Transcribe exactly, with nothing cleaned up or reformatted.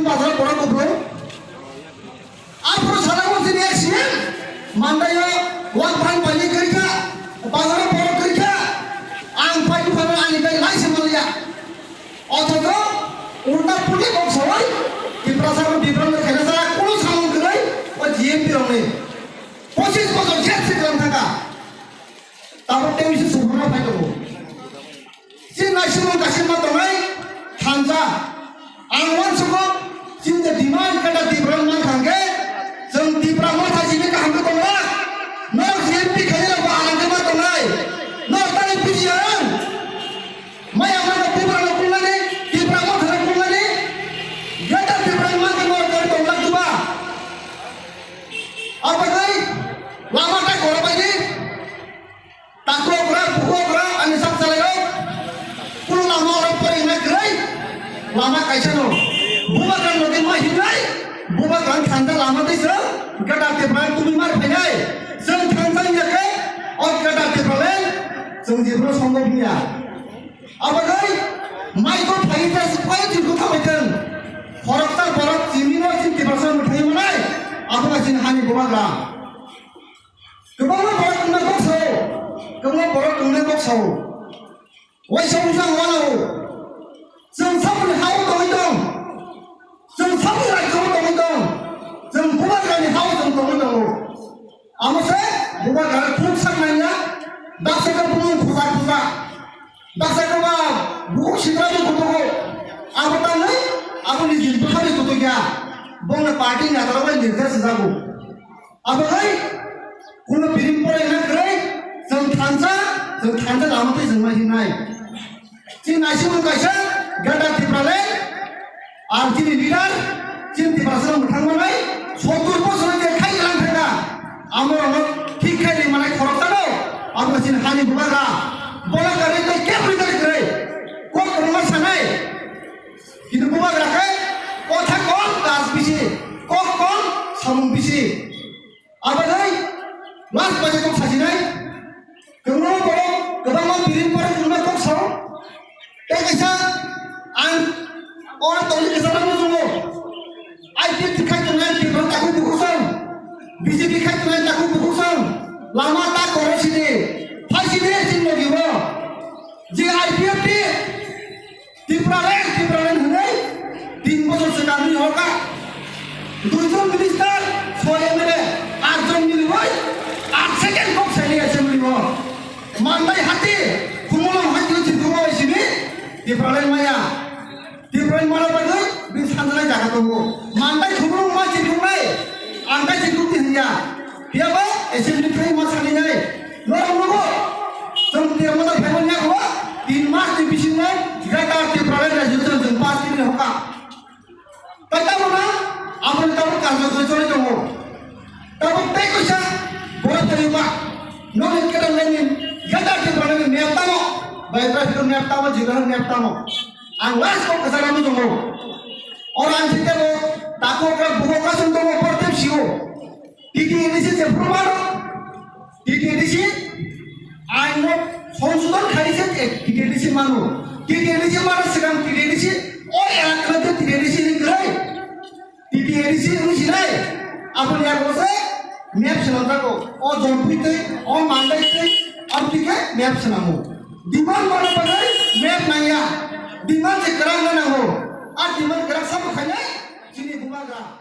Bazar borok kubru. Aphuru sana mo chini ek sini. Mandaio wak bhang paini kerja. Bazar borok kerja. Ang pai phana ani kai lai se maliya. Othocho ulta puli kok sawai Tiprasa no Bipran no khaina sara kunu samung kwrwi o G M P rokni pochis bochor jel se kwlang thangkha. Tabuk tei bisi suphurna phai tongo. Chini naisimung kaisa ma tongnai thansa. Ang uansugo chini je demand kata Tipra man thangkhe chwng Tipra motha simi kaham khe tongo. Norok G M P khairok bo alang khe ma tongnai. Norok tani bisi ang. Maya mano Tipra no kulnani, Tipra motha no kulnani, Greater Tipra ni mangkha no kar tong lak duba. Abagwi lama ta kora bai ni, takok ra, bukok ra, ani sak salai rok. Kulu lama orang pori na grai, lama kaisa no. Bubagra no din ma hinai, Bubagra thanda lama tei sa, Greater Tipra tumi mar phainai. Seng thanda ya ke, o Greater Tipra le, seng jibro songgo buya. Abagwi mai ko phai ta se phai jil ko thabai tong. Khoroksa borok chini no chin Tiprasa mwthai manai. Abo na chin hani bubagra. Kwbangma borok wngna kok sao. Kwbangma borok wngna kok sao. Waisa wngsa wano. Chwng samuni hao tongwi tong. Chwng samung rajyo o tongwi tong, chwng bubagrani hao chwng tongwi tongo. Amo se bubagra thum sak nangya, baksa khe bumung khusa khusa, baksa khe ba bukhuk sitra bo kutugo. Abo tangwi aboni jil bwkhani kutukya, bongni party ni adara bai nirkhe swnjago. Abo hai kuno piring pore na kwrwi, chwng thansa, chwng thansa lama tei chwng ma hinai. Chini naisimung kaisa Greater Tipraland, ang chini leader, chini Tiprasa mwthang manai, sottur bosor je khai lang thangkha, amorokno thik khai ri manai khoroksa no, abo chini hani bubagra, bola kare tei kebo leader kwrwi, kok kwbangma sanai, kintu bubagra khe kotha kom kaj bisi, kok kom samung bisi. Abagwi last baje kok sajinai. Kwbangma borok, kwbangma biring borok kwbangma kok sao. Tei kaisa ang oro tongwi kwchangma muchungo. I P F T khai tongnai Tripura takhuk bukhuk song. B J P khai tongnai takhuk bukhuk song. Lama ta koro sidi. Phai sidi chini logi bo. Je I P F T Tipraland, Tipraland hwnwi tin bochor swkang nini hokha. Duijon minister, soi M L A, atjon miliwi at second kok saini assembly o. Mandai hati, Khumulwng hati o Tripura bai simi Tipraland maya. Tipraland mana bagwi bini sanjanai jaga tongo. Mandai Khumulwng ma chirikhoknai, ang tai chirikhokdi hwnya. Phiyaba assembly phai ma saninai. Norok nugo. Chwng Tipraland phaimani yago tin mas ni bisingo Greater Tipraland resolution chwng pass khainani hokha. Tai tabukno aboni tabuk karjakgwi choli tongo. Tabuk tei kaisa borok tongwi ba. Nokni kwtal nokni Greater Tipraland ni map tamo. Biographical map tamo, geographical map tamo. Ang last o kwcharo muchungo. Oro ang sitebo takhuk rok bugo kasung tongo, portep sio. T T A D C jephuru mano, T T A D C aino songsodhon khai se T T A D C mano. T T A D C mano swkang T T A D C o elakano T T A D C ni kwrwi. T T A D C wng sinai, aboni yago se map swnamjago. O Jompui tei, o Mandai tei, abo twi khe map swnamo. Demand mano bagwi map nangya. Demand se kwrak wngna nango. A demand kwrak sabo khainai chini bubagra.